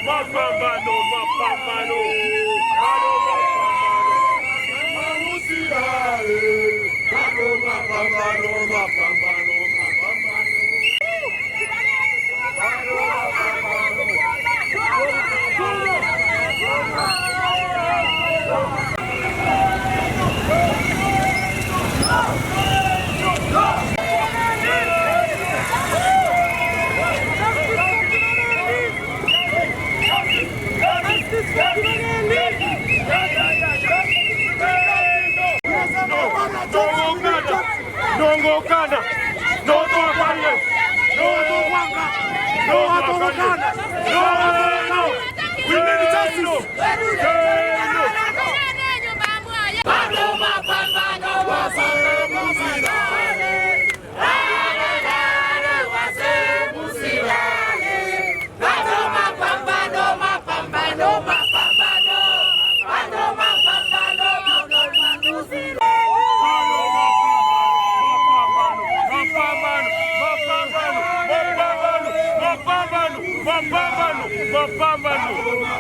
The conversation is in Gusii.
Mapambano, mapambano, bado mapambano. Mausilale, bado mapambano, mapambano, mapambano. Bado mapambano. Nongokana. No to No atokana. No no. We need justice. No. Bado mapambano, musilale. Musilale. Bado mapambano, mapambano, mapambano. Bado mapambano, musilale. Mapambano, mapambano, mapambano, mapambano, mapambano, mapambano.